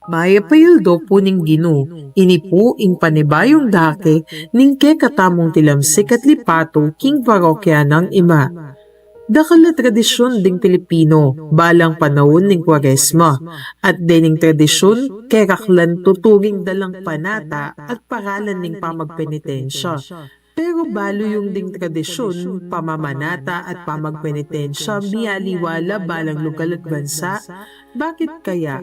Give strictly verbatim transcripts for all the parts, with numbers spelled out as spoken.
Mayap a aldo pu ning Ginu. Ini pu ing panibayung dake ning kekatamung tilamsik at lipatu king parokya nang ima. Dakal a tradisyun ding Pilipino balang panaun ning Kuaresma, at dening tradisyun keraklan tuturing da lang panata at paralan ning pamagpenitensya. Pero balu yung ding tradisyun, pamamanata at pamagpenitensya mialiwa la balang lugal at bansa. Bakit kaya?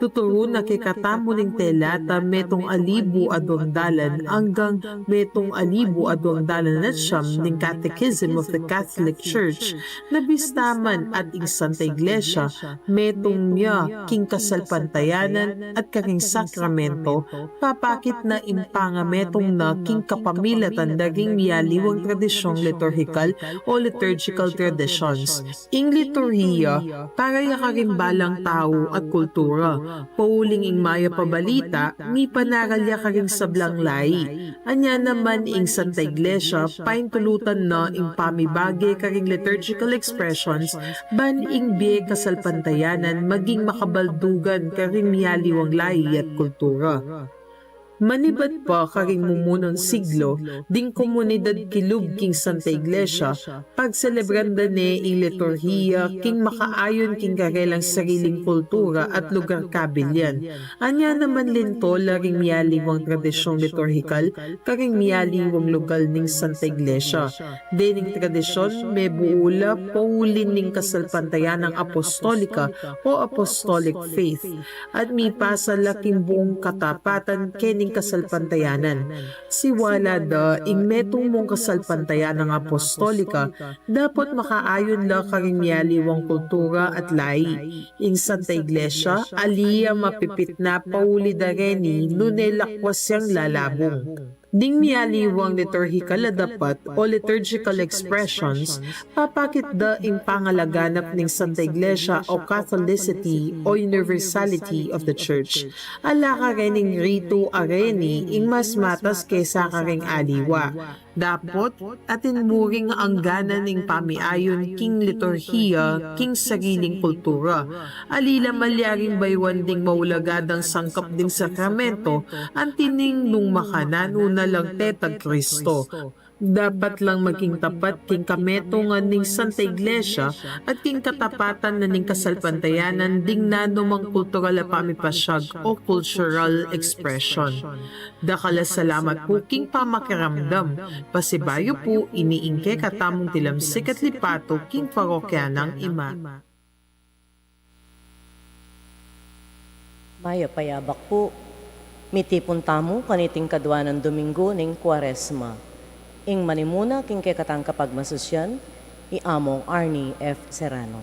Tuturu na kekatamu ning telata metung alibu aduang dalan anggang metung alibu aduang dalan at siyam ning Catechism of the Catholic Church na bistaman at ing Santa Iglesia metung ya king kasalpantayanan at karing sakramento, papakit na ing pangametung na king kapamilatan da ring mialiwang tradisyung liturhikal o liturgical traditions. Ing liturhiya, para ya karing balang tau at kultura. Pauling ing Mayap a Balita, mipanaral ya karing sablang lahi. Anya naman ing Santa Iglesia, paintulutan na ing pamibage karing liturgical expressions, ban ing bie kasalpantayanan maging makabaldugan karing mialiwang lahi at kultura. Manibat pa karing mumunang siglo, ding komunidad kilub king Santa Iglesia, pagselebran da ne ing liturhiya king makaayun king karelang sariling kultura at lugar kabilyan. Anya naman linto la ring mialiwang tradisyung liturhikal karing mialiwang lugal ning Santa Iglesia. Dening tradisyon, mebuu la pauli ning kasalpantayanang apostolika o apostolic faith, at mipasa la king buung katapatan kening kasalpantayanan. Siwala da ing metung mung kasalpantayanang apostolika, dapot makaayun la karing mialiwang kultura at lahi. Ing Santa Iglesia, ali ya mapipitna pauli da reni nune lakwas yang lalabung. Ding mialiwang liturhikal a dapat o liturgical expressions, papakit da ing pangalaganap ning Santa Iglesia o Catholicity o universality of the Church. Ala karening ritu a reni ing mas matas kesa karing aliwa. Dapot, atin mu ring angganan ing pamiayun king liturhiya king sariling kultura. Ali la malyaring baywan ding maulagadang sangkap ding sakramento, anti ning nung makananu na lang tetag Kristo. Dapat lang maging tapat king kametungan ning Santa Iglesia at king katapatan na ning kasalpantayanan ding nanumang kultural a pamipasyag o cultural expression. Dakal a salamat pu king pamakiramdam. Pasibayu pu, ini ing kekatamung tilamsik at lipatu king parokya nang ima. Mayap a yabak pu. Mitipun tamu kaniting kadua nang Domingo ning Kuaresma. Ing manimuna king kekatang kapagmasusyan, i Among Arnie F. Serrano.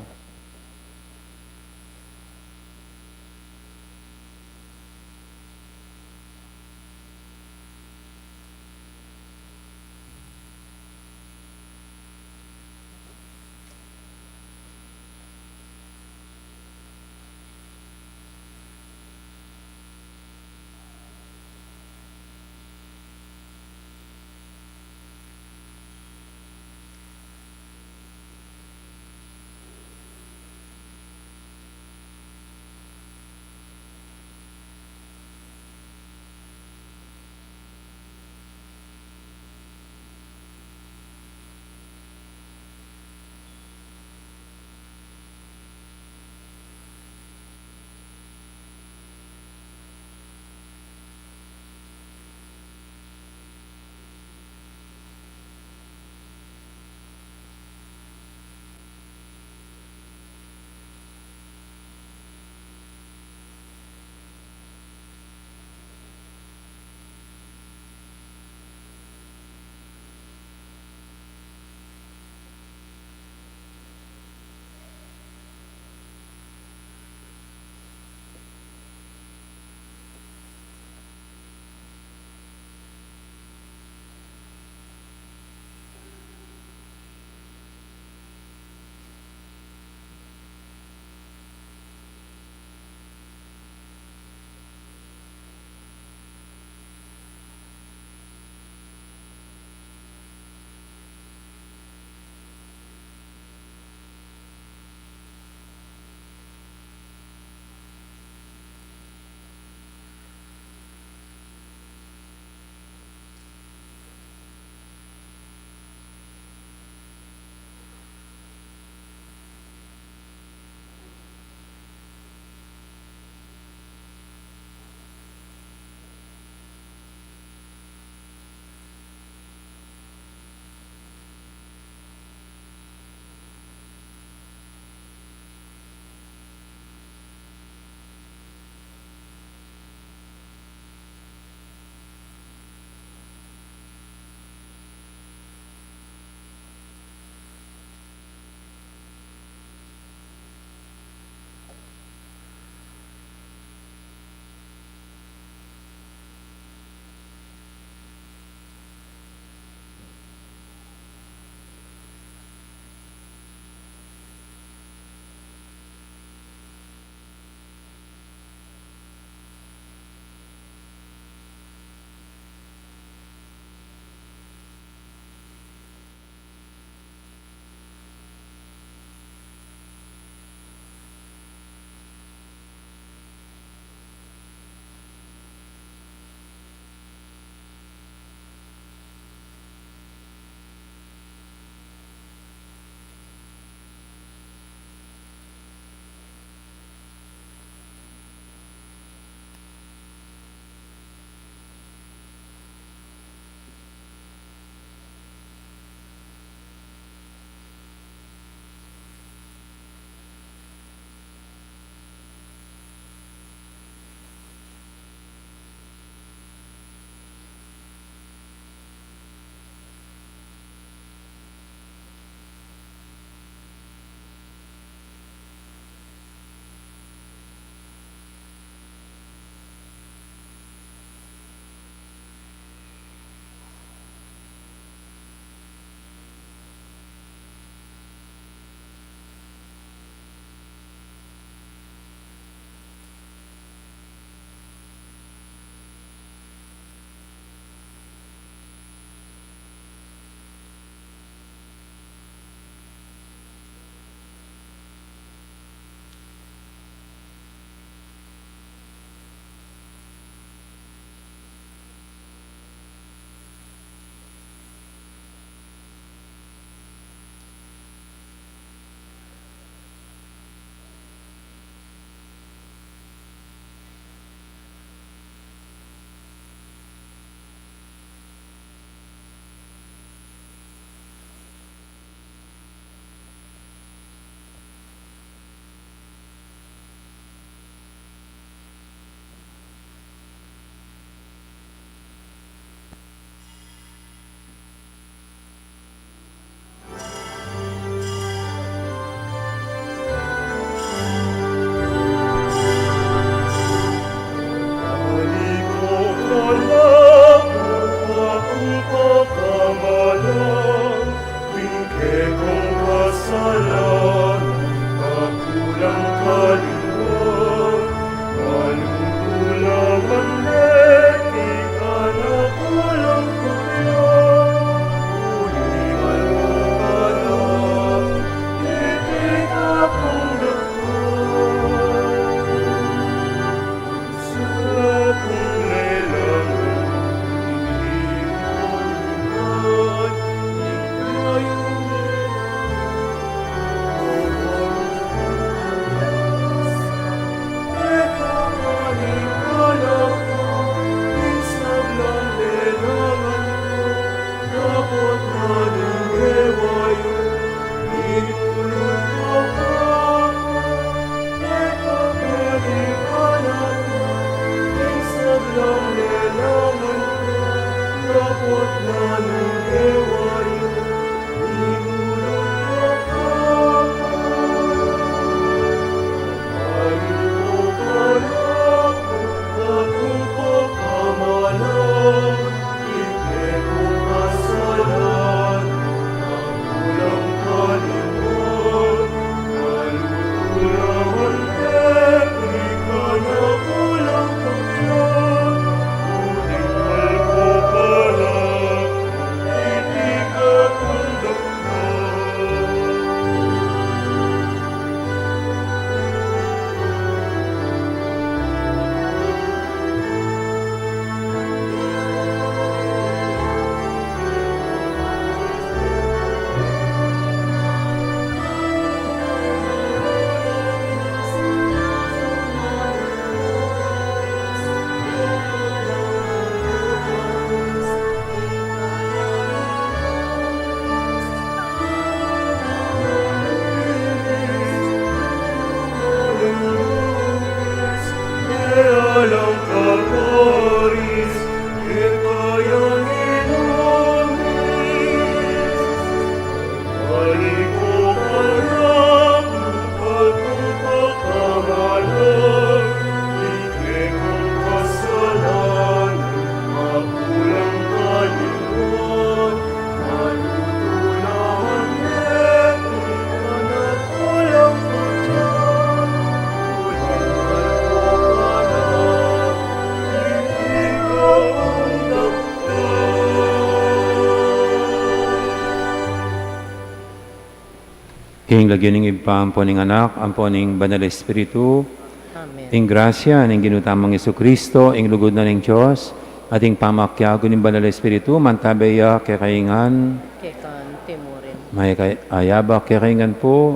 King lagyu ning Ibpa, ampo ning Anak, ampo ning Banal Espiritu. Amen. Ing grasya ning Ginu tamung Jesucristo, ing lugud na ning Dios, at ing pamakiabe ning Banal Espiritu, mantabe ya kekayu ngan. Keka naman murin. Mayap a abak kekayu ngan pu.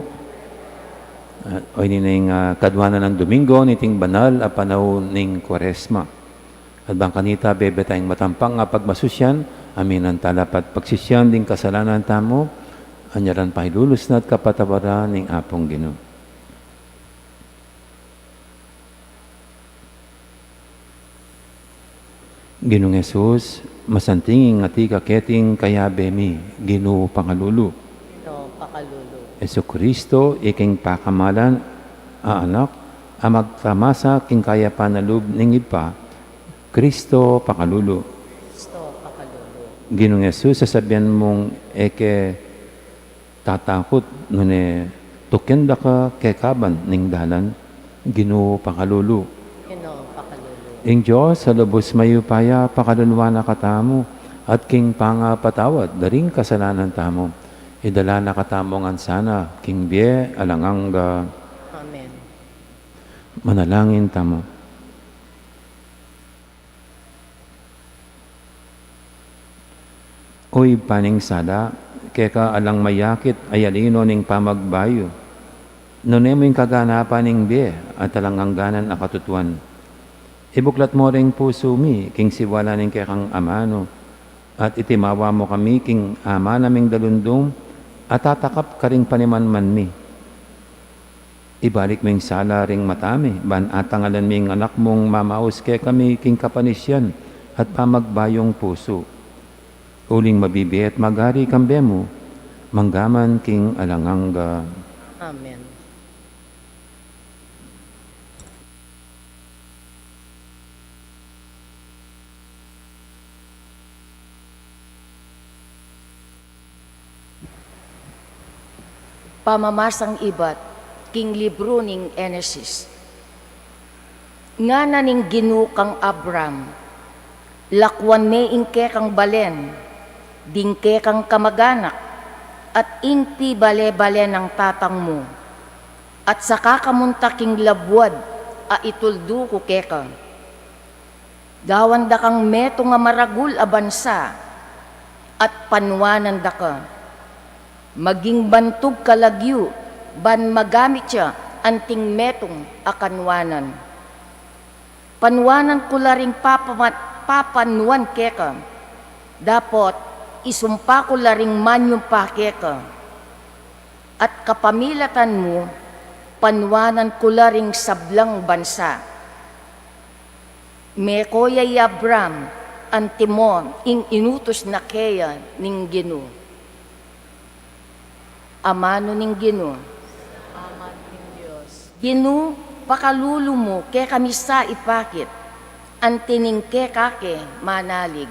At o ini na ing, ah, kadua na nang Domingo niting banal a panaun ning Kuaresma. At bang kanita bebe tayang matampang a pagmasusyan, aminan tala pa't pagsisian ding kasalanan tamu, anyaran pailulus na at kapatawaran ning Apung Ginu. Ginung Jesus, masanting ing atiu ka keting kayabe mi, Ginu pakalulu. Ginu pakalulu. Jesucristo, ika ing pakamalan a Anak, a magtamasa king kayapan a lub ning Ibpa, Cristo pakalulu. Cristo pakalulu. Ginung Jesus, sasabian mung e ke tatakut nune tuken da ka kekaban ning dalan, Ginu pakalulu. Ginu pakalulu. Ing Dios a lubus mayupaya pakaluluan na katamu, at king pangapatawad da ring kasalanan tamu, idala na katamu ngan sana king bie alang angga. Amen. Manalangin tamu. O Ibpa ning sala, keka alang mayakit a yalino ning pamagbayu, nune mu ing kaganapan ning bie at alang angganan a katutuan. Ibuklat mu ring pusu mi king siwala ning kekang amanu, at itimawa mu kami king amanu ming dalundung a tatakap karing panimanman mi. Ibalik mu ing sala ring mata mi, ban atangalan mi ing Anak mung mamaus kekami king kapanisian at pamagbayung pusu. Uling mabibie at magari kambe mu, manggaman king alang angga. Amen. Pamamasang ibat king libru ning Henesis. Ngana ning Ginu kang Abram, lakuan me ing kekang balen, ding kekang kamaganak, at ing pibale-bale nang tatang mu, at saka ka munta king labuad a ituldu ku keka. Gawan da kang metung a maragul a bansa, at panuanan da ka. Maging bantug ka lagyu, ban magamit ya anting metung a kanuanan. Panuanan ku la ring papamat-, papanuan keka, dapot isumpa ku la ring manyumpa keka. At kapamilatan mu, panuanan ku la ring sablang bansa. Meko ya i Abram, antimo ing inutus na keya ning Ginu. Amanu ning Ginu. Aman ning Dios. Ginu, pakalulu mu kekami sa ipakit, anti ning keka ke manalig.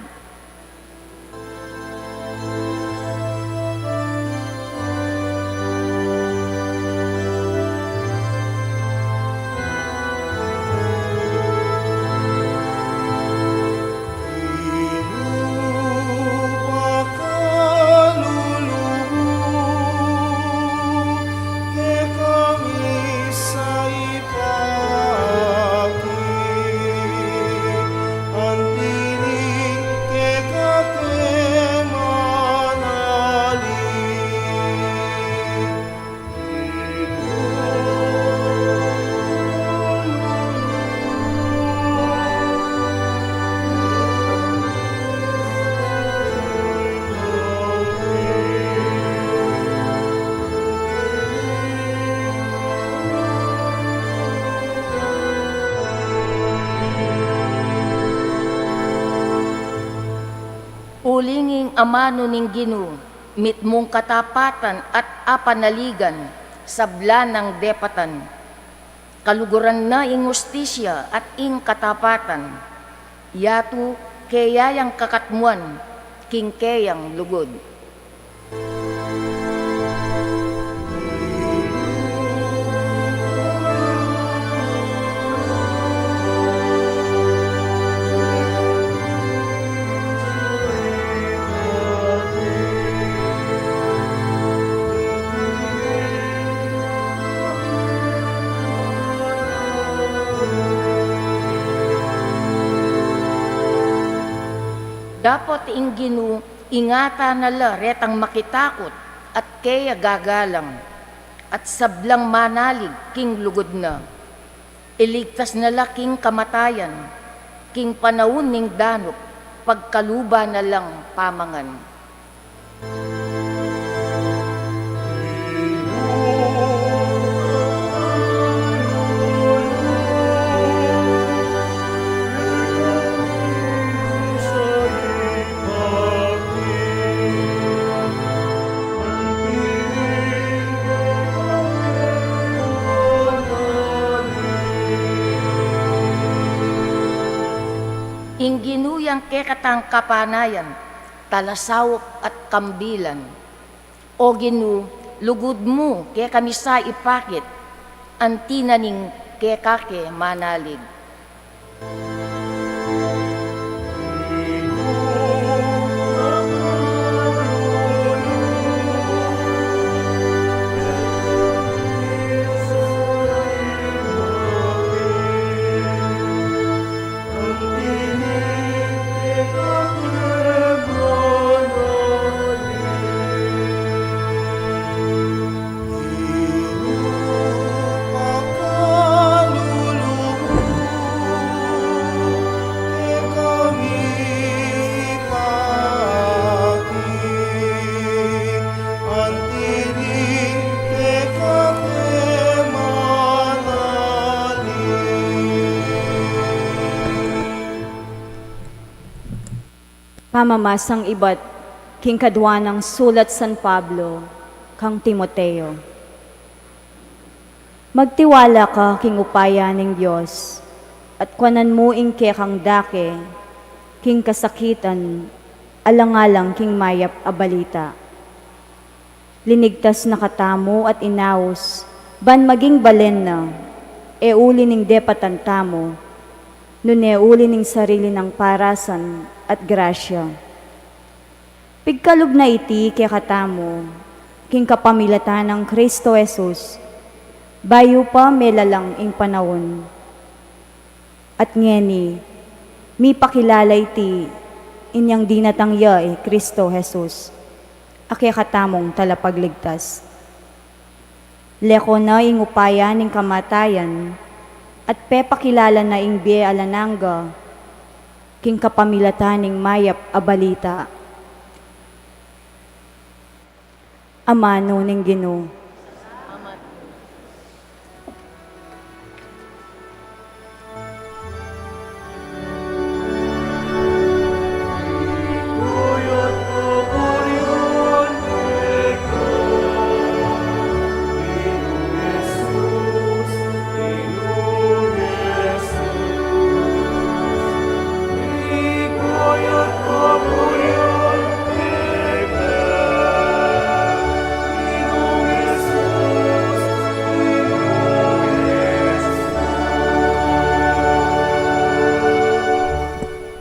Uling ing amanu ning Ginu, mitmung katapatan at apanaligan, sabla nang depatan. Kaluguran na ing hustisya at ing katapatan. Yatu keya yang kakatmuan king keyang lugud. Dapot ing Ginu, ingatan na la retang makitakut at keya gagalang, at sablang manalig king lugud na. Iligtas na la king kamatayan, king panaun ning danup, pagkaluban na lang pamangan. Ing Ginu yang kekatang kapanayan, talasaup at kambilan. O Ginu, lugud mu kekami sa ipakit, anti na ning keka ke manalig. Pamamasang ibat king kadwa nang sulat San Pablo kang Timoteo. Magtiwala ka king upaya ning Dios, at kuanan mu ing kekang dake king kasakitan, alang-alang king mayap a balita. Linigtas na katamu at inaus, ban maging balen na, e uli ning depatan tamu, nune uli ning sarili nang parasan at grasya. Pigkalub na iti kekatamu, king kapamilatan nang Kristo Jesus, bayu pa melalang ing panaun. At ngeni, mipakilala iti inyang dinatang ya i Kristo Jesus, a kekatamung talapagligtas. Leko na ing upaya ning kamatayan, at pepakilala na ing bie alang angga, king kapamilatan ning mayap a balita. Amanu ning Ginu.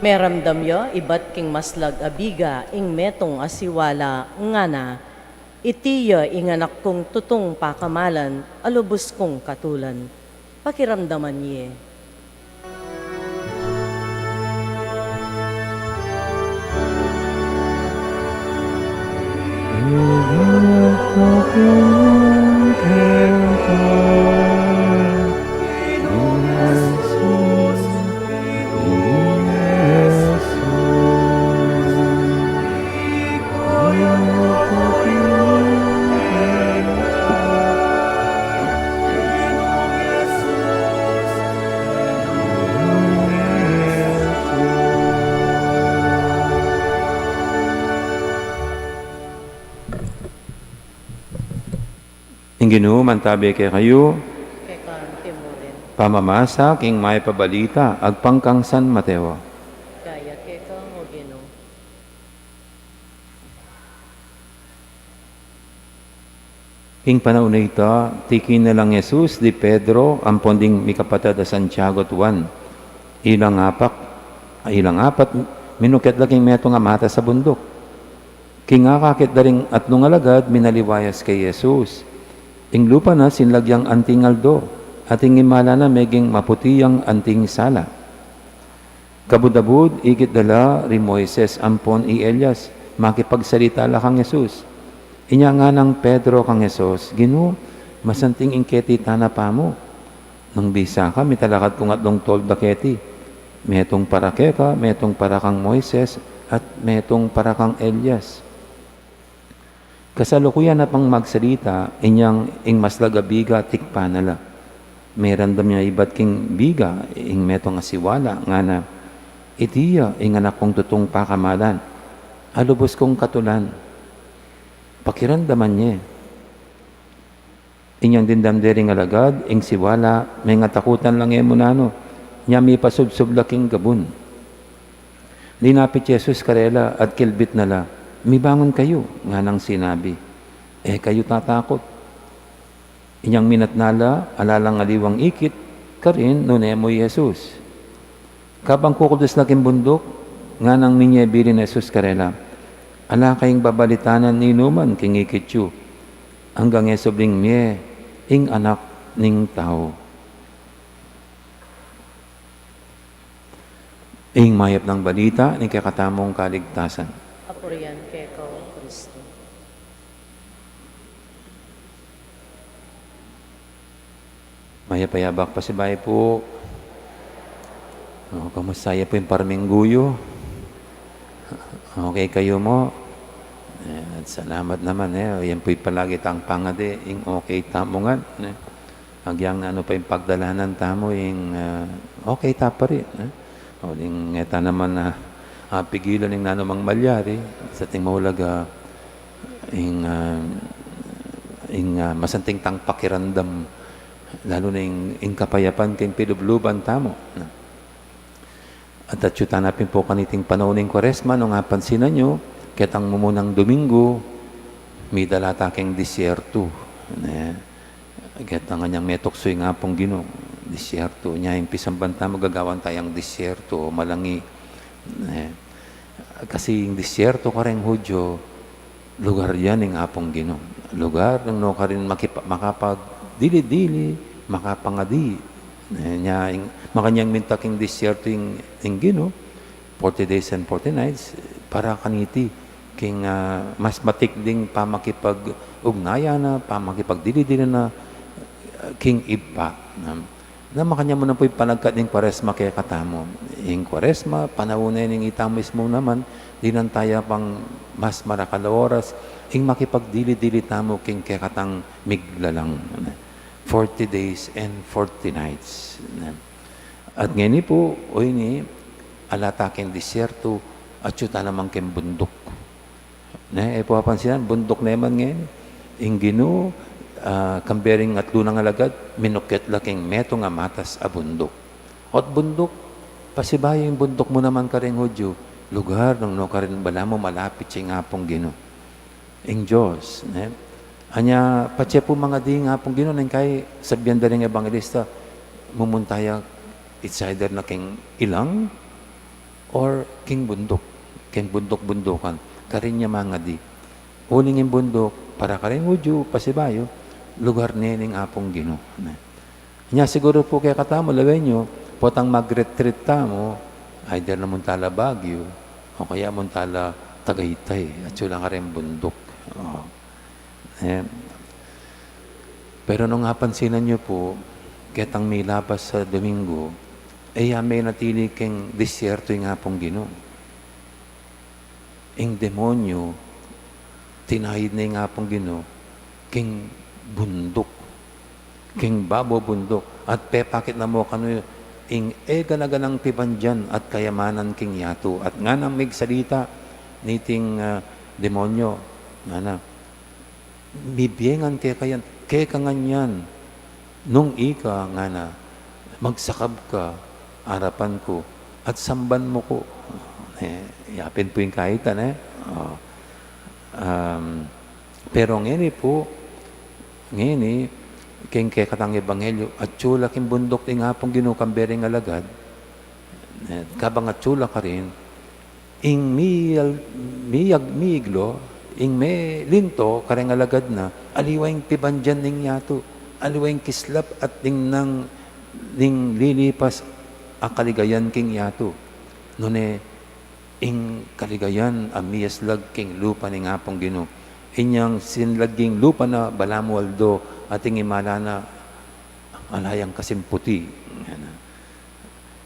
Meramdam ya ibat king maslag a biga ing metung a siwala ngana, "Iti ya ing anak kung tutung pakamalan a lubus kung katulan. Pakiramdaman ye." Ing Ginu mantabe kekayu. Keka mu rin. Pamamasa king mayap a balita agpang kang San Mateo. Ligaya keka, O Ginu. King panaun a ita, tikinan lang Jesus di Pedro ampon ding mikapatad a Santiago at Juan. Ilang apak, ilang apat, minukyat la king metung a matas a bunduk. King akakit da ring atlung alagad, minaliwayas kang Jesus. Ing lupa na sinlag yang anting aldo, at ing imala na meging maputi yang anting sala. Kabud-abud, ikit da la ri Moises ampon i Elias, makipagsalita la kang Jesus. Inya ngana nang Pedro kang Jesus, "Ginu, masanting ing keti tana pamu. Nung bisa ka, mitalakad kung atlung tolda keti. Metung para keka, metung para kang Moises, at metung para kang Elias." Kasalukuyan na pang magsalita, inyang ing maslag a biga tikpan na la. Meramdam ya ibat king biga ing metung a siwala, ngana, "Iti ya ing anak kung tutung pakamalan, a lubus kung katulan. Pakiramdaman ye." Inyang dimdam de ring alagad ing siwala, mengatakutan lang e mu nanu, nya mipasubsub la king gabun. Linapit Jesus karela at kilbit na la, "Mibangun kayu," nganang sinabi, "E kayu tatakut." Inyang minatna la, ala lang aliwang ikit karin nune mu i Jesus. Kabang kukuldus na king bunduk, nganang minye bili nang Jesus karela, "Ala kayung babalitanan ninuman king ikit yu, anggang e subling mie ing Anak ning Tau." Ing mayap nang balita ning kekatamung kaligtasan. Kapurian keka, O Kristo. Mayap a yabak pasibayu pu. O, kamusta ya pu ing parminggu yu? Okay kayu mu? E, at salamat naman, e. O, yan pu'y palagi tang pangadi, ing okay tamu ngan, e. Agyang nanu pa ing pagdalanan tamu, ing, a, okay ta pa rin, e. O, ding e ta naman, a, a, pigilan ing nanumang malyari, sa ating maulaga, ing, a, ing, a, masanting tang pakiramdam, lalu na ing, ing kapayapan king pilubluban tamu. At atyu tana pin pu kaniting panaun ning Kuaresma, nung apansinan yu, ketang mumunang Domingo, Midala ta keng disyertu, ne? Keta nganyang metuksu ing Apung Ginu, disyertu. Nya, ing pisamban tamu, gagawan tayang disyertu o malangi, ne? Kasi ing disyertu kareng Hudyo, lugar yan ning Apung Ginu. Lugar nung nukarin makipa-, makapagdili-dili, makapangadi. Ne? Nya, ing, makanyang minta king disyertu ing, ing Ginu, forty days and forty nights, para kaniti, king, ah, mas matikding pamakipag-ugnayan na, pamakipagdili-dili na, ah, king Ibpa. Na, na makanyan mu na pu ipalagkat ning Kwaresma kekatamu. Ing Kwaresma, panaun na ning itamu mismu naman, dinan taya pang mas marakal a oras, ing makipagdili-dili tamu king kekatang miglalang. Forty days and forty nights. At ngeni pu, o ini, ala ta keng disyertu, atyu ta naman keng bunduk. Ne, e pu apansinan, bunduk naman ngeni. Ing Ginu, ah, kambe ring atlu nang alagad, minukyat la keng metung a matas a bunduk. Ot bunduk, pasibayu ing bunduk mu naman kareng Hudyu, lugar nung nukarin balamu malapit ya ing Apung Ginu. Ing Dios, ne? Anya, patse pu mangadi ing Apung Ginu, nung kai sabian da ring ebanghelista, mumunta ya, it's either na keng ilang or keng bunduk, keng bunduk-bundukan. Karin ya mangadi. Uling ing bunduk, para kareng Hudyu, pasibayu, lugar ne ning Apung Ginu, ne? Nya siguru pu kekatamu, lawen yu, potang mag-retreat tamu, either na munta la Baguio, o kaya munta la Tagaytay, atyu la kareng bunduk. O. E, pero nung apansinan yu pu, ketang milabas a Domingo, e ya menatili keng disyertu ing Apung Ginu. Ing demonyu, tinaid ne ing Apung Ginu keng bunduk, keng babo bunduk, at pepakit na mu kanu ing e gana-ganang pibandian at kayamanan keng yatu. At nganang migsalita niting, ah, demonyu, ngana, "Mibie ngan keka yan, keka ngan yan. Nung ika," ngana, "magsakab ka arapan ku at samban mu ku." E, yapin pu ing kaitan, e. O. Um, pero ngeni pu, ngeni, keng kekatang ebanghelyu, atyu la keng bunduk ing Apung Ginu kambe ring alagad, e, kabang atyu la karin, ing miyal-, miyag-, miyiglo, ing melinto kareng alagad na, aliwa ing pibandian ning yatu, aliwa ing kislap at ning nang, ning lilipas a kaligayan keng yatu. Nune, ing kaligayan a miyaslag keng lupa ning Apung Ginu. Inyang sinlag king lupa na balamu aldo, at ing imala na ala yang kasing puti.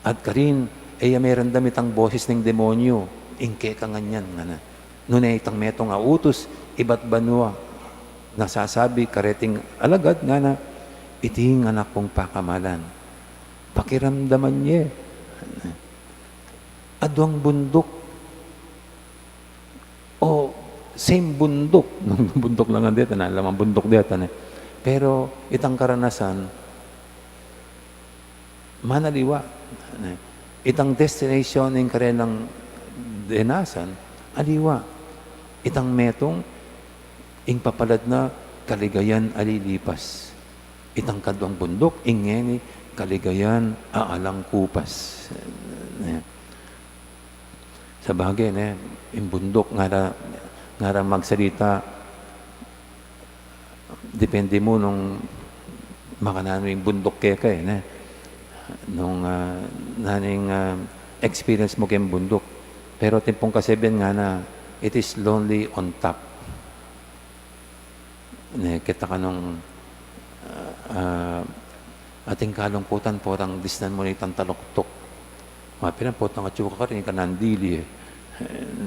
At karin, e ya meramdam itang boses ning demonyu, ing keka ngan yan, ngana. Nune itang metung a utus ibat banua, nasasabi kareting alagad, ngana, "Iti ing anak kung pakamalan. Pakiramdaman ye." Aduang bunduk. O, same bunduk. Bunduk la ngan deta, ne, alang bunduk deta, ne. Pero itang karanasan, manaliwa, ne. Itang destination ning karelang denasan, aliwa. Itang metung, ing papalad na kaligayan a lilipas. Itang kaduang bunduk, ing ngeni, kaligayan a alang kupas. Ne. Sabagay, ne, ing bunduk, ngara, ngara magsalita, depende mu nung makananu ing bunduk keka, e, ne? Nung, ah, nanu ing, ah, experience mu keng bunduk. Pero atin pung kasabian ngana, "It is lonely on top." Ne, keta ka nung, ah, ah, ating kalungkutan, potang disnan mu na itang taluktuk. Mapilan, potang atyu ka karin, ika nandili, e.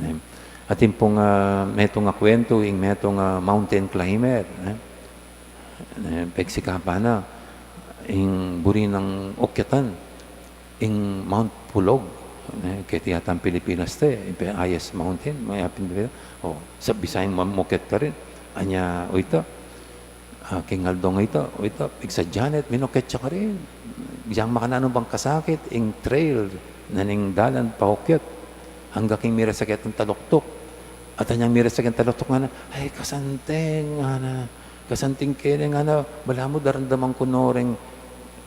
Ne. Atin pung, ah, metung a kuwentu, ing metung a mountain climber, ne. Ne, pegsikapan na, ing buri nang ukyatan, ing Mount Pulog, ne, keti yata ing Pilipinas te, ing pe-, highest mountain, mayap ing Pilipinas. O, sa Bisaya, ma-, mukyat karin. Anya, o ita, ah, king aldong ita, o ita, pigsadyan ne, minukyat ya karin. Diang makananu bang kasakit, ing trail, na ning dalan, paukyat. Angga king mira sa ketang taluktuk. At anyang miras ya keng taluktuk ngana, "Ay, kasanting," ngana, "kasanting keni," ngana, "balamu daramdaman ku no reng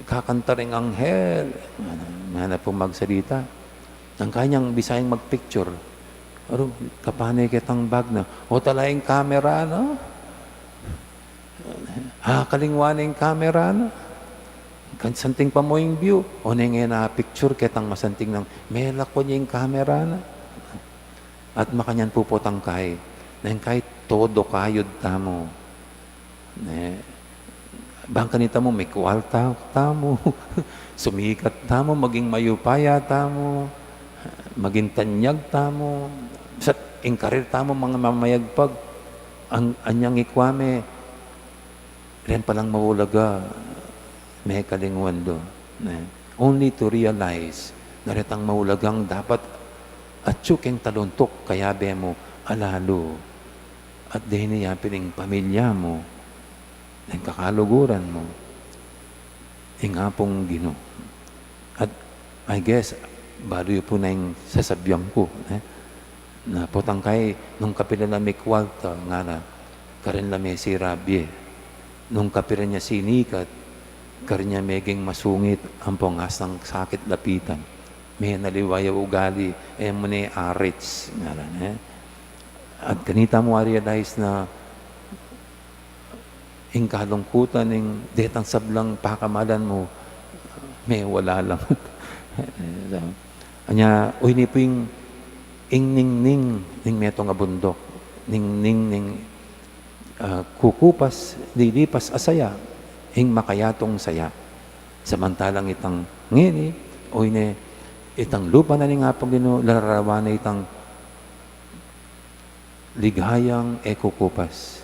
kakanta reng anghel," ngana, ngana pung magsalita. Ang kanyang bisayang magpicture. Aru, kapane ketang bag na. O, tala ing kamera na. Ha, kalingwan ing kamera na. Kasanting pa mu ing view. O, neng e na picture ketang masanting nang melakwan ya ing kamera na. At makanyan pu potang kai, neng kai todo kayud tamu. Ne, bang kanita mu, mikwalta tamu, sumikat tamu, maging mayupaya tamu, maging tanyag tamu, sa ing karir tamu, mga mamayagpag, ang anyang ikwa me, ren palang maulaga, mekalingwan do, ne? Only to realize na retang maulagang dapat atyu keng taluntuk, kayabe mu, alalu. At deni ya pin ing pamilya mu, ing kakaluguran mu, ing Apung Ginu. At I guess, balu yu pu na ing sasabian ku, eh. Na potang kai, nung kapilan la mikwalta, ngana, karin la mesira bie. Nung kapilan ya sinikat, karin ya meging masungit, ampong asang sakit lapitan. Menaliwa ya ugali, e mu ne arits, ngana, eh. At kanita mu a-realize na ing kalungkutan, ing detang sablang pakamalan mu, mewala lang. Anya, o ini pu ing, ing ningning ning metung a bunduk, ningning ning, ah, kukupas, lilipas a saya, ing makayatung saya. Samantalang itang ngeni, o ini, itang lupa na ning Apung Ginu, larawan na itang ligayang e kukupas.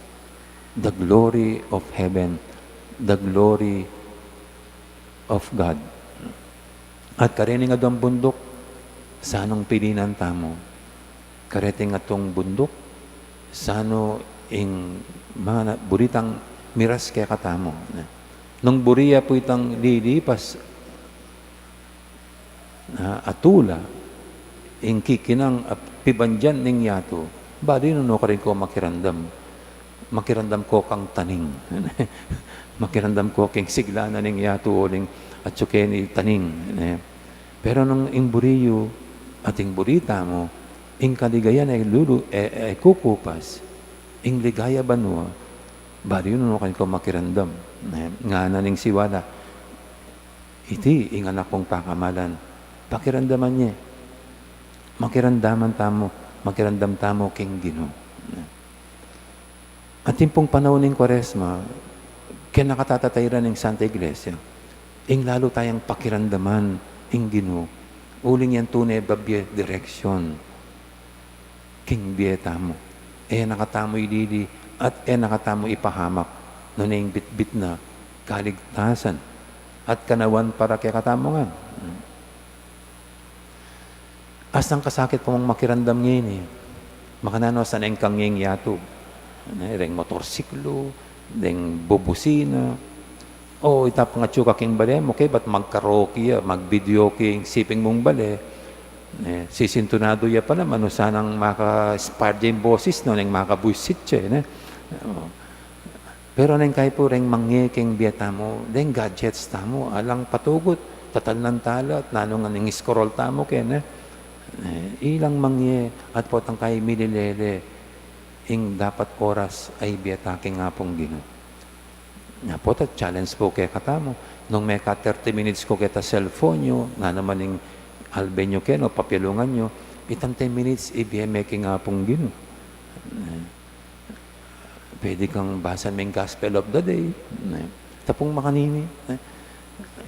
The glory of heaven, the glory of God. At kareting aduang bunduk, sanung pilinan tamu? Kareting atung bunduk, sanu ing mana, buri tang miras kekatamu? Nung buri ya pu itang lilipas, ah, a tula, ing kikinang, ah, pibandian ning yatu, balu yu nung nukarin ko makiramdam. Makiramdam ko kang taning. Makiramdam ko keng sigla na ning yatu uling atyu keni taning, ne? Pero nung ing buri yu at ing buri tamu, ing kaligayan e lulu, e, e kukupas, ing ligaya banua, balu yu nung nukarin ko makiramdam, ne? Ngana ning siwala, "Iti ing anak kung pakamalan, pakiramdaman ye." Makiramdaman tamu, makiramdam tamu king Ginu. Atin pung panaun ning Kuaresma, keng nakatatatairan ning Santa Iglesia, ing lalu tayang pakiramdaman ing Ginu, uling yang tune babie direksyon king bie tamu. E na katamu ilili at e na katamu ipahamak, nune ing bitbit na kaligtasan at kanawan para kekatamu ngan. Asang kasakit pa mang makiramdam ngeni. Makananu sa neng kang ngeng yatu, ne, reng motorsiklu, reng bubusina. O, ita pang atyu ka king bale mu, kaybat magkaraoke ya, mag-videoke ing siping mung bale. Ne, sisintunadu ya pa naman, o, sanang maka-inspire ya ing boses, no, neng makabuisit ya, ne. O. Pero neng kayi pu reng mangye king bie tamu, reng gadgets tamu, alang patugut, tatalnan tala, at nanu ngan ing scroll tamu keni, e, ilang mangye, at potang kayi mililele ing dapat oras a ibie ta king Apung Ginu. Nya pu, ta challenge pu kekatamu. Nung meka thirty minutes ko keta cellphone yu, nanu man ing alben yu keni, o papialungan yu, itang ten minutes ibie me king Apung Ginu. E, pwede kang basan me ing Gospel of the Day. E, tapung makanini, e,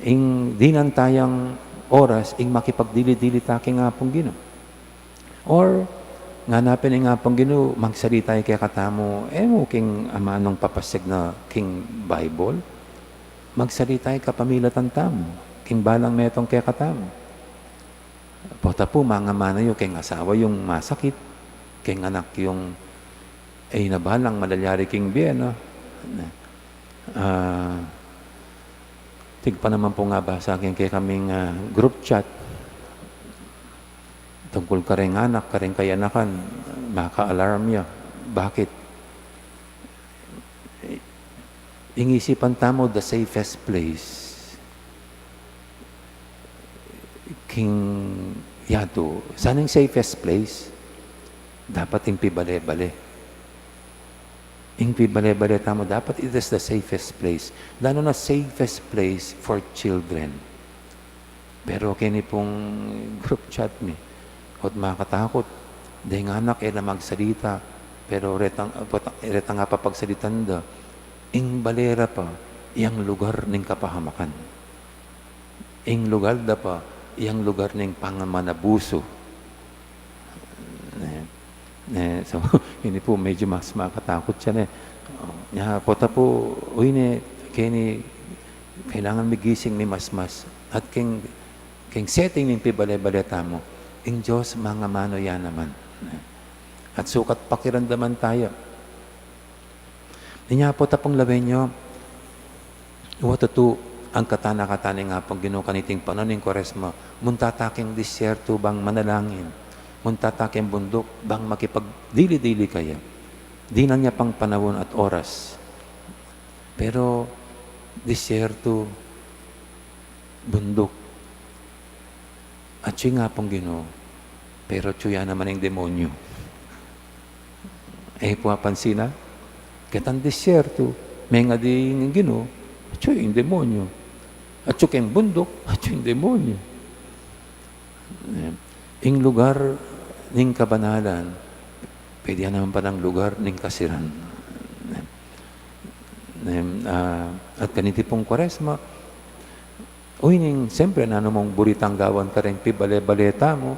ing dinan tayang oras, ing makipagdili-dili ta king Apung Ginu. Or, ngana pin ning Apung Ginu, magsalita ya kekatamu, e mu king amanung papasig na king Bible. Magsalita ya kapamilatan tamu, king balang metung kekatamu. Pota pu, mangamana yu king asawa yung masakit, king anak yung, e, inabalang malalyari king bie, no? Ah, tig pa naman pung abasa king kekaming, ah, group chat. tungkul kareng anak, kareng kayanakan, maka-alarm ya. Bakit? Ing isipan tamu, the safest place. King yatu, sana ing safest place? Dapat ing pibale-bale. Ing pibale-bale tamu, dapat it is the safest place. Lalo na safest place for children. Pero keni pung group chat mi, ot makatakut, deng anak e la magsalita, pero retang, retang apapagsalitan da, ing bale ra pa, yang lugar ning kapahamakan. Ing lugar da pa, yang lugar ning pangamanabusu. Ne, ne, so, ini pu medyu mas makatakut ya, ne. O, nya, pota pu, uy, ne, keni, kailangan mi gising mi masmas. At keng, keng setting ning pibale-bale tamu, ing Dios mangamanu ya naman. Ne. At sukat pakiramdaman taya. Inya pu, tapung lawen yu, wa tutu, angkatan na kata ning Apung Ginu kaniting panaun ning Kuaresma, munta ta keng disyertu bang manalangin, munta ta keng bunduk bang makipagdili-dili kaya. Dinan ya pang panaun at oras. Pero, disyertu, bunduk. Atyu ing Apung Ginu, pero atyu ya naman ing demonyu. E pu apansinan? Ketang disyertu, mengadi ing Ginu, atyu ing demonyu. Atyu keng bunduk, atyu ing demonyu. E, ing lugar ning kabanalan, pwede ya naman palang lugar ning kasiran. E, e, ah, at kaniti pung Kuaresma, uy, ning, siyempre, nanu mung buri tang gawan kareng pibale-bale tamu?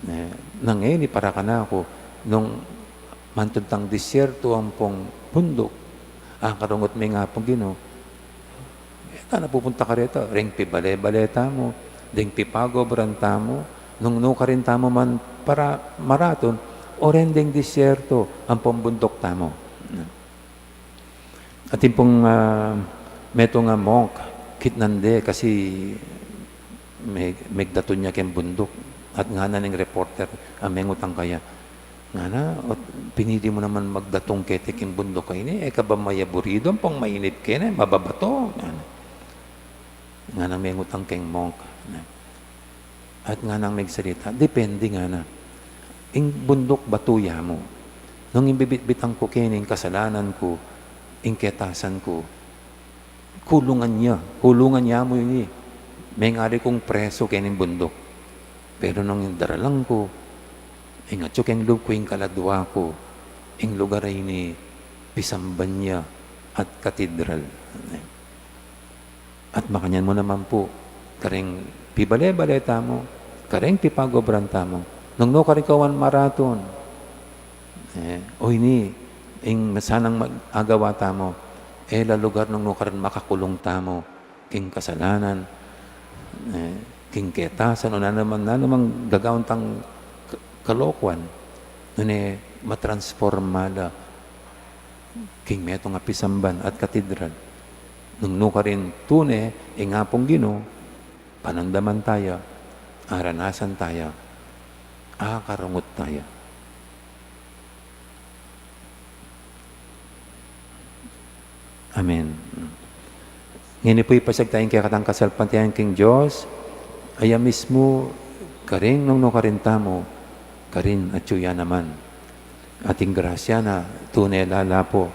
E, nang e ni para kanaku, nung mantud tang disyertu ampong bunduk, akarungut mi ing Apung Ginu, e, ta na pupunta kareta, reng pibale-bale tamu, deng pipagobran tamu, nung nukarin tamu man para maratun, o reng deng disyertu ampong bunduk tamu. Atin pung, ah, metung a monk, kitnan de, kasi me-, megdatun ya keng bunduk. At ngana ning reporter a mengutang kaya, ngana, "Ot pinili mu naman magdatung keti keng bunduk a ini, e ka ba mayaburidu ampong mainip keni, mababato?" ngana. Nganang mengutang keng monk. At nganang megsalita, "Depende," ngana. "Ing bunduk batu ya mu. Nung ing bibitbitan ku keni, ing kasalanan ku, ing ketasan ku, kulungan ya, kulungan ya mu ini. Mengari kung presu keni ing bunduk. Pero nung ing daralan ku, ing atyu keng lub ku, ing kaladua ku, ing lugar a ini, pisamban ya at katedral." At makanyan mu naman pu, kareng pibale-bale tamu, kareng pipagobran tamu, nung nukarin kawan maratun. E, o ini, ing sanang mag-, agawa tamu, e la lugar nung nukarin makakulung tamu, king kasalanan, e, king ketasan, o nanu man, nanu mang gagawan tang k-, kalokuan, nune matransforma la, king metung a pisamban at katedral. Nung nukarin tune, ing Apung Ginu, panandaman taya, aranasan taya, akarungut taya. Amen. Ngeni pu, ipasiag taya ing kekatang kasalpantayanan king Dios, a ya mismu, karin nung nukarin tamu, karin atyu ya naman. At ing grasya na, tune lalapu,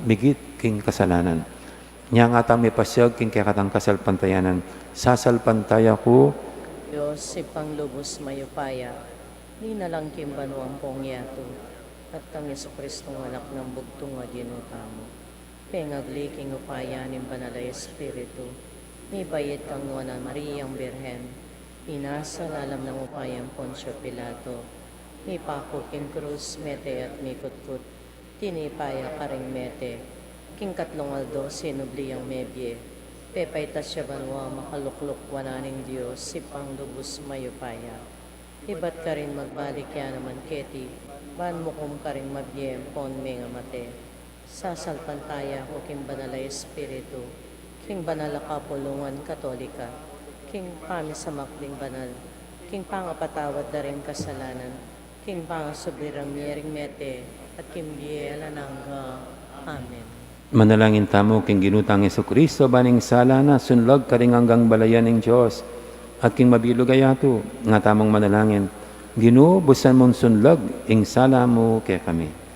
migit king kasalanan. Nya ngan tang mipasiag king kekatang kasalpantayanan, sasalpantaya ku, Dios, Ibpang lubus mayupaya, linalang king banua ampong yatu, at kang Jesucristong Anak nang bugtung a Ginu tamu. Pengagli king upaya ning Banal a Espiritu, mibait kang Nuan a Mariang Birhen, inasa lalam nang upayang Poncio Pilato, mipaku king krus, mete at mikutkut, tinipa ya karing mete, king katlung aldo sinubli yang mebie, pepaitas ya banua, makalukluk wanan ning Dios, Ibpang lubus mayupaya. Ibat karin magbalik ya naman keti, ban mukum karing mabie ampon mengamate. Sasalpantaya ku king Banal a Espiritu, king banal a kapulungan Katolika, king pamisamak ding banal, king pangapatawad da ring kasalanan, king pangasubli ra mie ring mete, at king bie alang angga. Amen. Manalangin tamu king Ginu tang Jesucristo, ban ing sala na sunlag karing anggang balayan ning Dios, at king mabilug a yatu. Nga tamung manalangin: Ginu, busan mung sunlag ing sala mu kekami.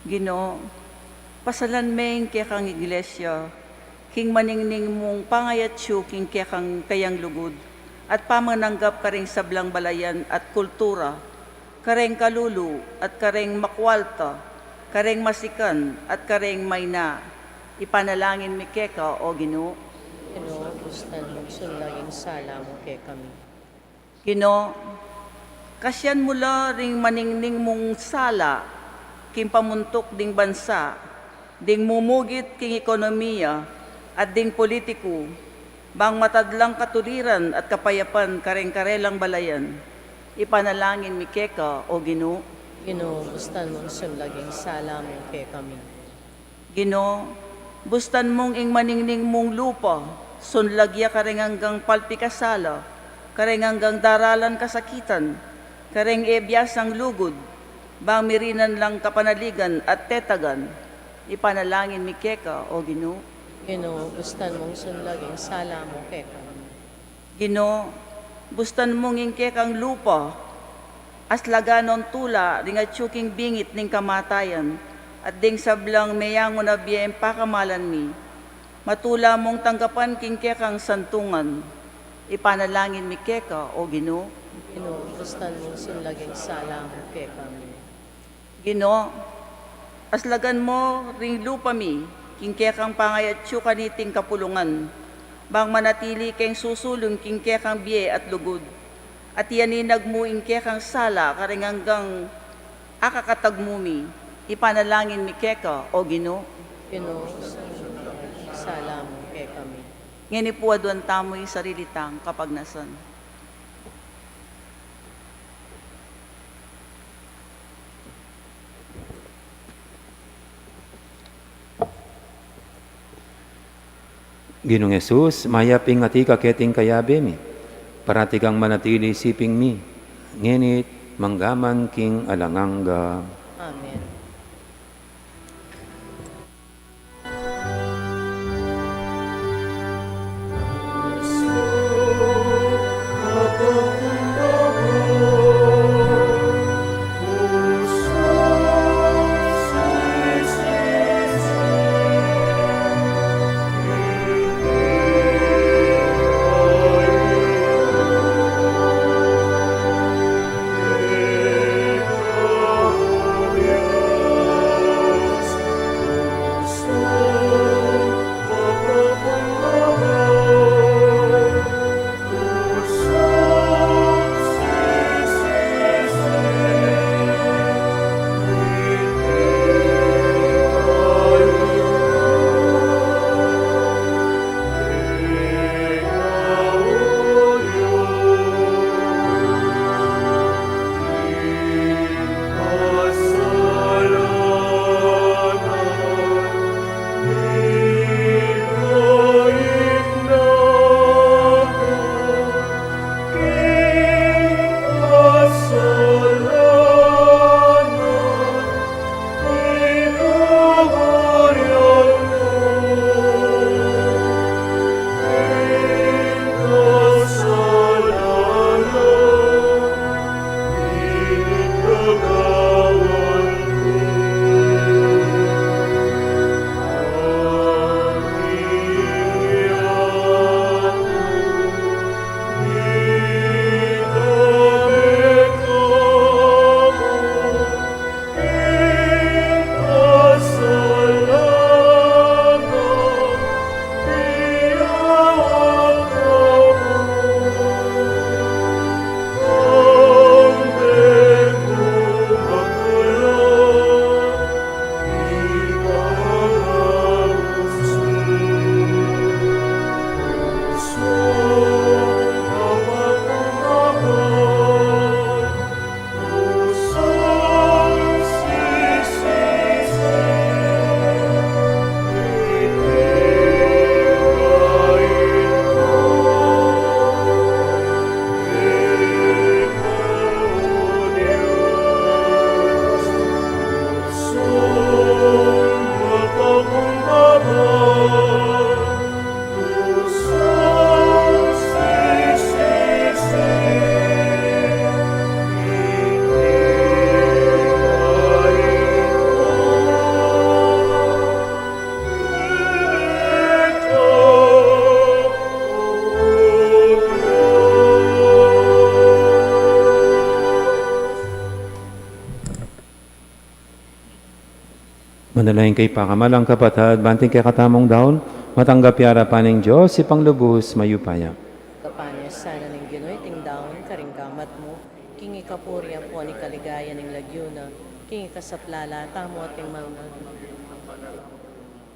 Ginu, pasalan me ing kekang Iglesia king maningning mung pangayatsu king kekang kayang lugud at pamananggap karing sablang balayan at kultura, kareng kalulu at kareng makwalta, kareng masikan at kareng maina. Ipanalangin mi keka, O Ginu. Ginu, busan mung sunlag ing sala mu kekami. Ginu, kasian mu la ring maningning mung sala king pamuntuk ding bansa, ding mumugit king ekonomia, at ding politiku, bang matadlang katuliran at kapayapan kareng karelang balayan. Ipanalangin mi keka, O Ginu. Ginu, busan mung sunlag ing sala mu kekami. Ginu, busan mung ing maningning mung lupa sunlag ya kareng anggang palpikasala, kareng anggang daralan kasakitan, kareng e biasang lugud, bang mirinan lang kapanaligan at tetagan. Ipanalangin mi keka, O Ginu. Ginu, busan mung sunlag ing sala mu kekami. Ginu, busan mung ing kekang lupa aslagan o tula ding atyu king bingit ning kamatayan, at ding sablang meyangu na bie ing pakamalan mi, matula mung tanggapan king kekang santungan. Ipanalangin mi keka, O Ginu. Ginu, busan mung sunlag ing sala mu kekami. Ginu, aslagan mu ring lupa mi king kekang pangayatsu kaniting kapulungan, bang manatili keng susulung king kekang bie at lugud, at iyaninag mu ing kekang sala kareng anggang akakatagmu mi. Ipanalangin mi keka, O Ginu. Ginu, sala mu kekami. Ngeni pu aduan tamu ing sarili tang kapagnasan. Ginung Jesus, mayap ing atiu ka keting kayabe mi, parati kang manatili king siping mi, ngeni't manggaman king alang angga. Amen. Dalain ke ing pakamalan, kapatad, ban king kekatamung daun, matanggap ya arapan ning Dios, Ibpang lubus mayupaya. Kapanyasan na ning Ginu iting daun karing gamat mu, king ikapuri ampon ikaligaya ning lagyu na, king ikasaplala tamu at ning mama.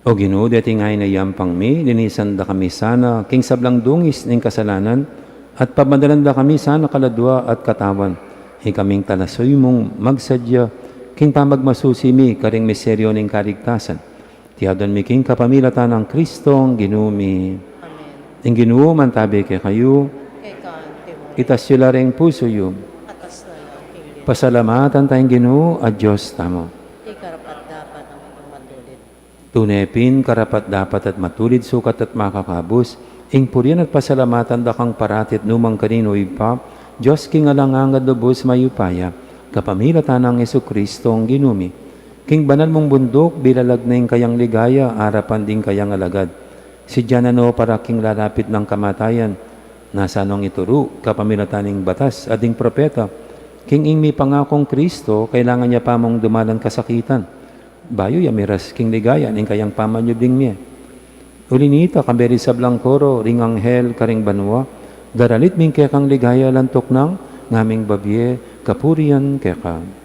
O Ginu, deting ain a yampang mi, linisan da kami sana king sablang dungis ning kasalanan, at pabanalan da kami sana kaladua at katawan. Ikaming talasuy mung magsadya king pamagmasusi mi karing misteryo ning kaligtasan. Iti aduan mi king kapamilatan nang Kristong Ginu mi. Amen. Ing Ginu mantabi kekayu. Keka anti mo. Itas yu la ring pusu yu. Atas na la king Ginu. Pasalamatan taya ing Ginu a Dios tamu. Iti karapat-dapat at matulid. Tune pin karapat-dapat at matulid, sukat at makakabus, ing purian at pasalamatan da kang parati at nu man karin, O Ibpa, Dios king alang angga, lubus mayupaya, kapamilatan nang Jesucristo a Ginu mi. King banal mung bunduk, bilalag na ing kayang ligaya arapan ding kayang alagad. Sadya na no para king lalapit nang kamatayan, nasa nong ituru kapamilatan ning batas at ding propeta, king ing mipangakung Kristo, kailangan ya pa mung dumalan kasakitan bayu ya miras king ligaya ning kayang pamanyubling mie. Uli na nita, kayabe ring sablang koro ring anghel karing banua, daralit mi ing kekang ligaya, lantuk nang ngaming babie kapurian keka.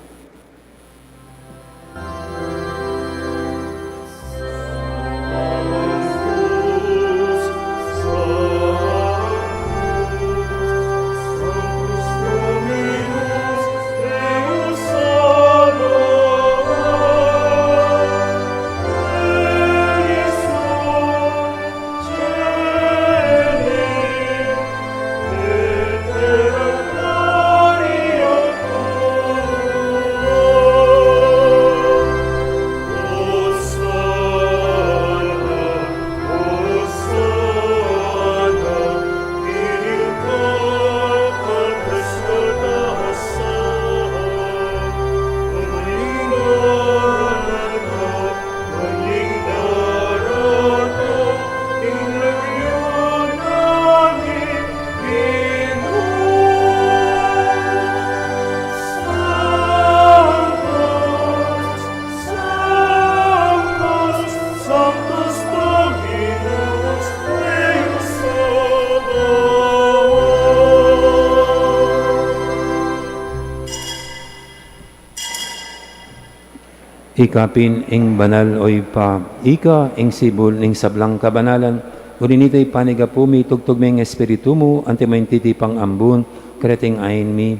Ika pin ing banal, O Ibpa, ika ing sibul ning sablang kabanalan. Uli na nita, ipanigapu mi, itugtug me ing Espiritu mu, antimo ing titipang ambun kareting ain mi,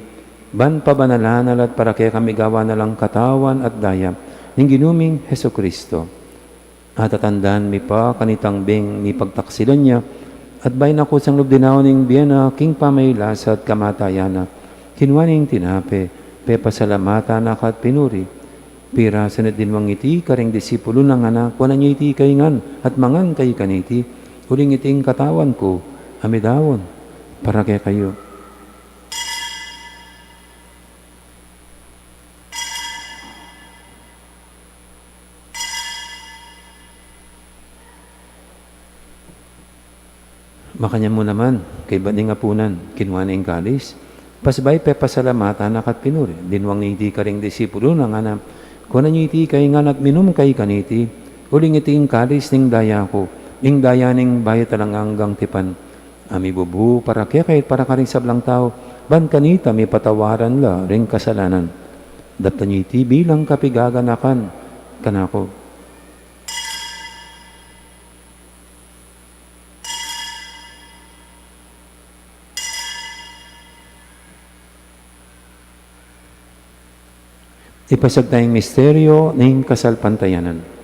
ban pabanalan na la at para kekami gawan na lang katawan at daya ning Ginu ming Jesucristo. At atandan mi pa kanitang bing mipagtaksilan ya, at bayu na kusang lub dinaun ing bie na king pamagkasakit at kamatayan na, kinua ne ing tinape, pepasalamatan na ka at pinuri, pirasan at dinwang iti karing disipulu na, ngana, kuanan ye iti kayu ngan at mangan kayu kaniti, uling iti ing katawan ku a midaun para kekayu. Makanyan mu naman, kaybat ning apunan, kinua ne ing kalis, pasibayu pepasalamatan na ka at pinuri, dinwang ne iti karing disipulu na, ngana, kuanan ye iti kayu ngan at minum kayu kaniti, uling iti ing kalis ning daya ku, ing daya ning bayu at alang anggang tipan, a mibubu para kekayu at para karing sablang tau, ban kanita mipatawaran la ring kasalanan. Daptan ye iti bilang kapaganakan kanaku. Ipasiag taya ing misteryo ning kasalpantayanan.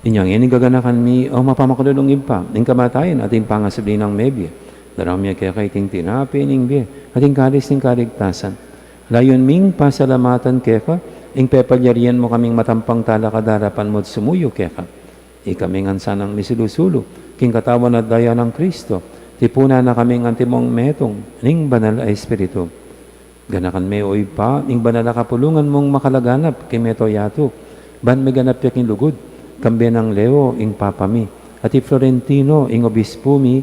Inya ngeni gaganakan mi, O mapamakalulung Ibpa, ing kamatayan at ing pangasubli nang mebie. Daraun mi keka iting tinape ning bie at ing kalis ning kaligtasan. Layun ming pasalamatan keka ing pepalyarian mu kaming matampang talakad king arapan mu at sumuyu keka. Ikami ngan sanang misulu-sulu king katawan at daya nang Kristo, tipunan na kaming antimong metung ning Banal a Espiritu. Ganakan me, O Ibpa, ing banal a kapulungan mung makalaganap king mabilug a yatu, ban miganap ya king lugud, kambe nang Leo ing Papa mi, at i Florentino ing Obispu mi,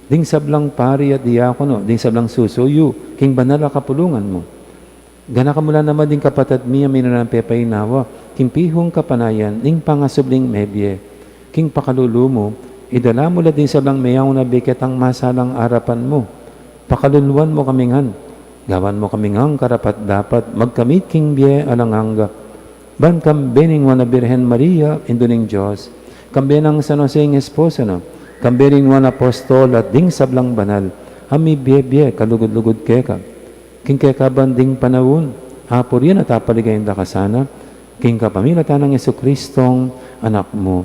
ding sablang pari at diakono, ding sablang susuyu king banal a kapulungan mu. Ganakan mu la naman ding kapatad mi a minananang pepainawa king pihung kapanayan ning pangasubling mebie. King pakalulu mu, idala mu la ding sablang meyaun a bie ketang masalang arapan mu. Pakaluluan mu kami ngan, gawan mu kami ngan karapat-dapat magkamit king bie alang angga, ban kambe ning Nuan a Birhen Maria, Indu ning Dios, kambe nang San Jose ing esposo na, kambe ring nuan a apostol at ding sablang banal a mibie-bie kalugud-lugud keka. King kekaban ding panaun, apurian at apaligayan da ka sana, king kapamilatan nang Jesucristong Anak mu.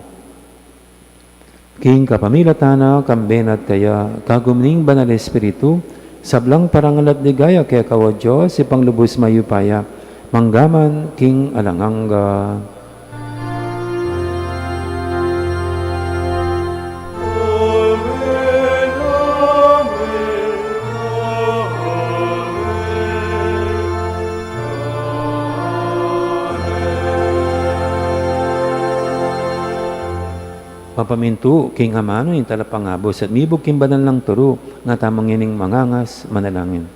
King kapamilatan na, kambe na at kaya, kagum ning Banal a Espiritu, sablang parangal at ligaya keka, O Dios, Ibpang lubus mayupaya, mangga man king alang angga. Papamintu king amanu ning talapangabus at mibug king banal nang turu, nga tamang ining mangangas manalangin.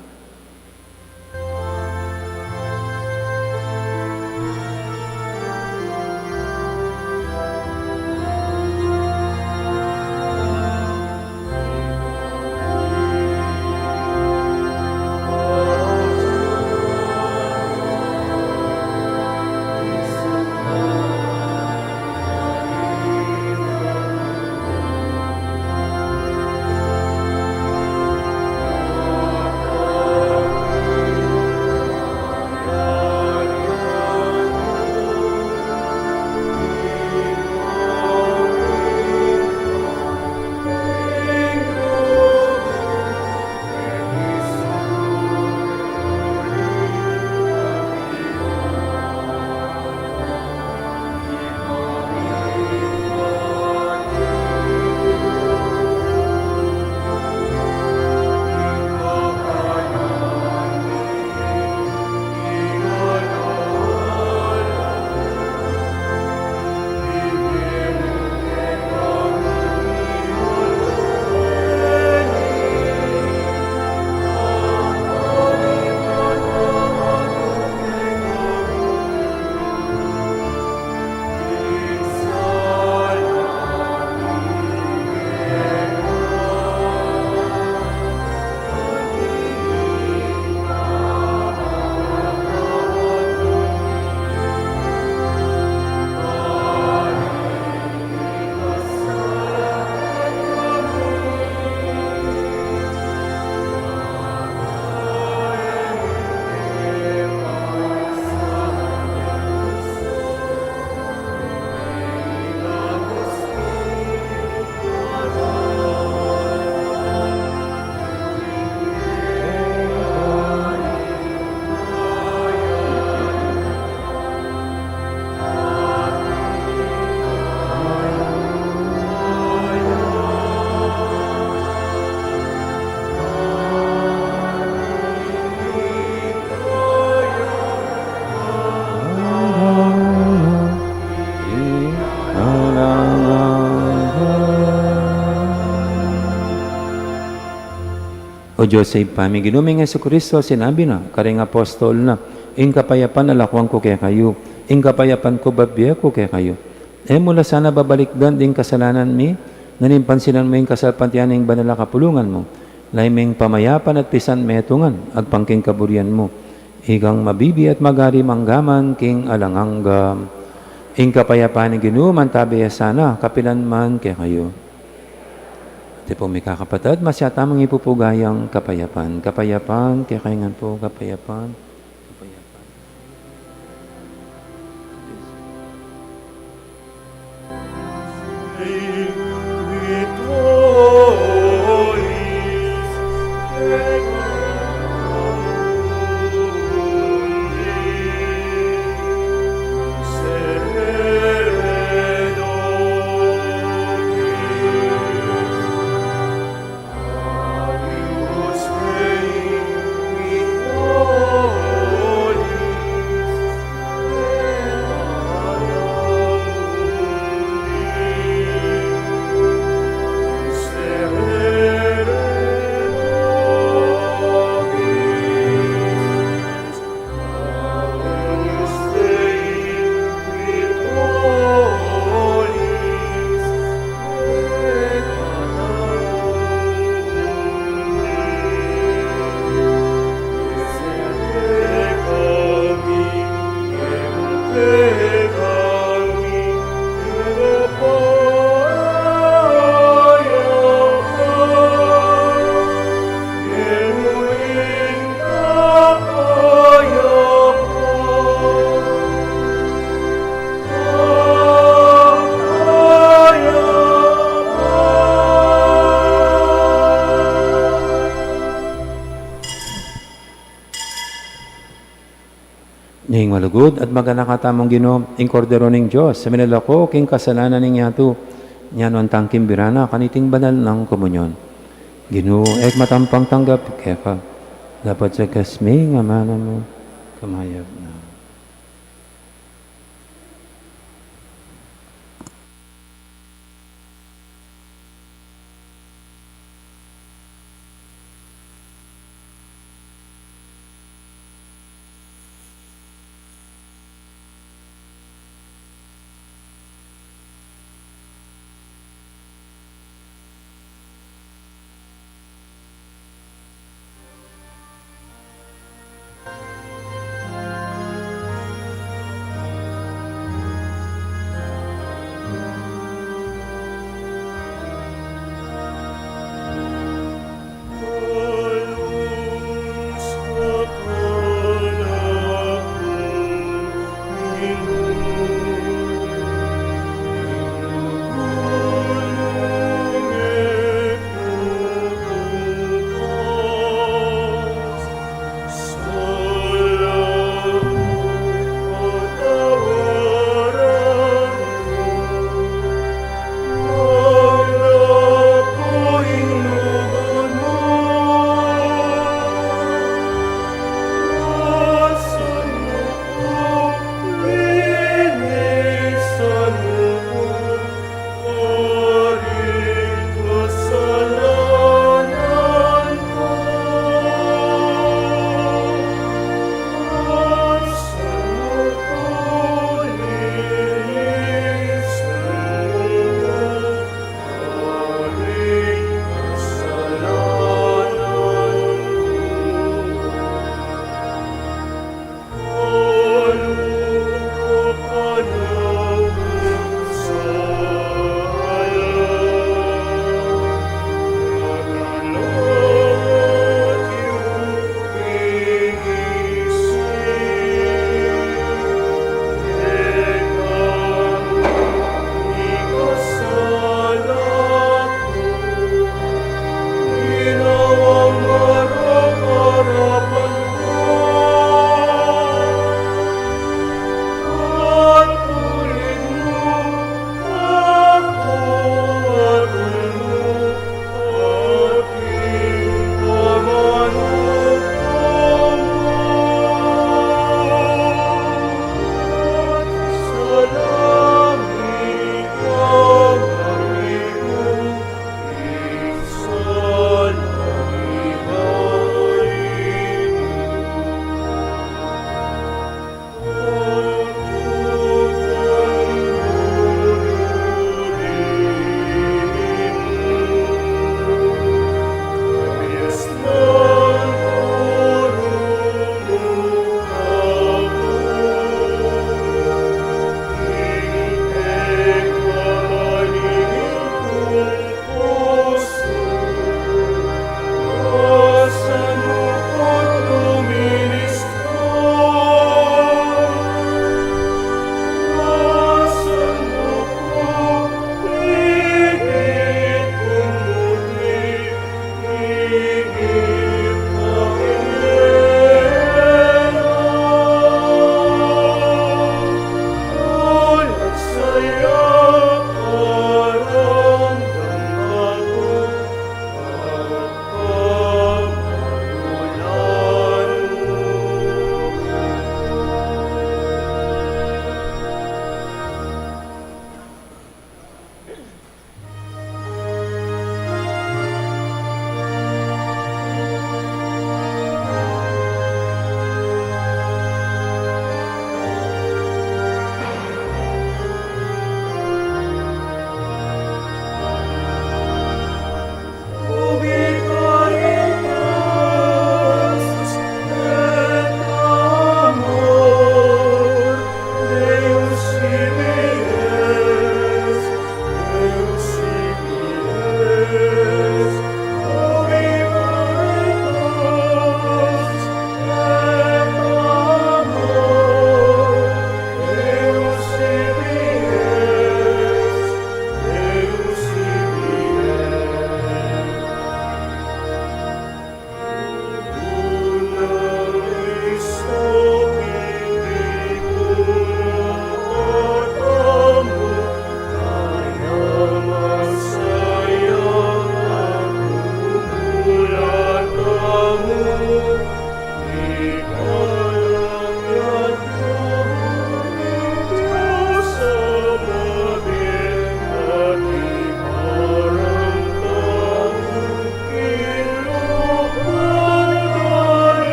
O Dios a Ibpa mi, Ginu ming Jesucristo, sinabi na karing apostol na, "Ing kapayapan lakuan ku kekayu, ing kapayapan ku babie ku kekayu." E mu la sana babalikdan ding kasalanan mi, nune pansinan mu ing kasalpantayanan ning banal a kapulungan mu. Lalu ming pamayapan at pisan metungan, agpang king kaburian mu. Ikang mabibie at magari mangga man king alang angga. Ing kapayapan ning Ginu mantabe ya sana, kapilan man kekayu. Iti pong mikakapatad, masyata mung ipupuga yang kapayapan. Kapayapan, kekayu ngan pu, kapayapan. Kapayapan. Ning malugud at maganaka tamung Ginu, ing Kordero ning Dios, a milalako king kasalanan ning yatu, nyanuan tang kimbira na kaniting banal nang komunyon. Ginu, e ku matampang tanggap keka, dapot sa kasming amanu mu, kumayap na.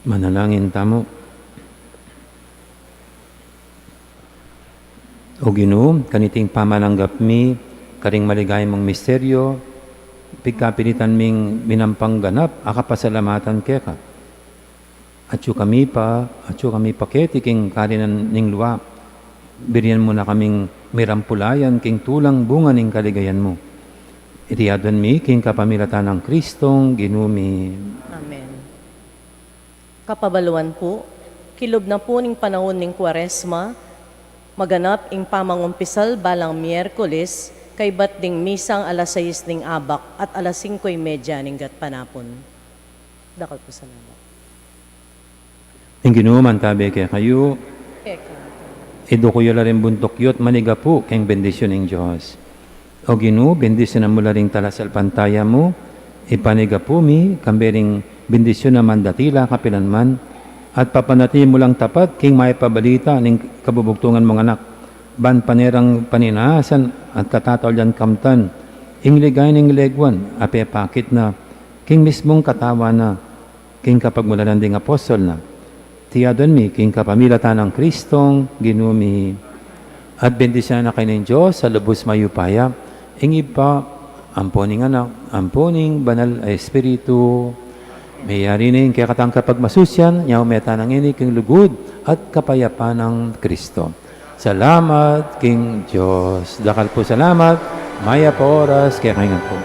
Manalangin tamu. O Ginu, kaniting pamananggap mi karing maligaya mung misteryo, pigkapilitan ming minampang ganap a kapasalamatan keka. Atyu kami pa, atyu kami pa keti king karinan ning lua, birian mu na kaming mirampulayan king tulang bunga ning kaligayan mu. Iti aduan mi king kapamilatan nang Kristong Ginu mi. Amen. Kapabaluan pu, kilub na pu ning panaun ning Kuaresma, maganap ing pamangumpisal balang Miyerkules, kaybat ding misang alas sais ning abak at alas singko y medya ning gatpanapun. Dakal pu salamat. Ing Ginu mantabe kekayu. Keka. Iduku yu la ring buntuk yu at manigapu king bendisyun ning Dios. O Ginu, bendisyunan mu la ring talasalpantaya mu, ipanigapu mi, kambe ring bendisyun a mandatila kapilanman, at papanatili mu lang tapat king mapabalita ning kabubugtungan mung anak, ban pane rang paninasan at katataulyan kamtan, ing ligaya ning leguan, a pepakit na, king mismung katawan na, king kapagmulalan ding apostol na. Iti aduan mi, king kapamilatan nang Kristong Ginu mi. At bendisyunan na kayu ning Dios a lubus mayupaya, ing Ibpa, ampo ning Anak, ampo ning Banal a Espiritu. Meyari ne ing kekatang kapagmasusian, nyaun me tana ngeni king lugud at kapayapan nang Kristo. Salamat king Dios. Dakal pu salamat. Mayap a oras kekayu ngan pu.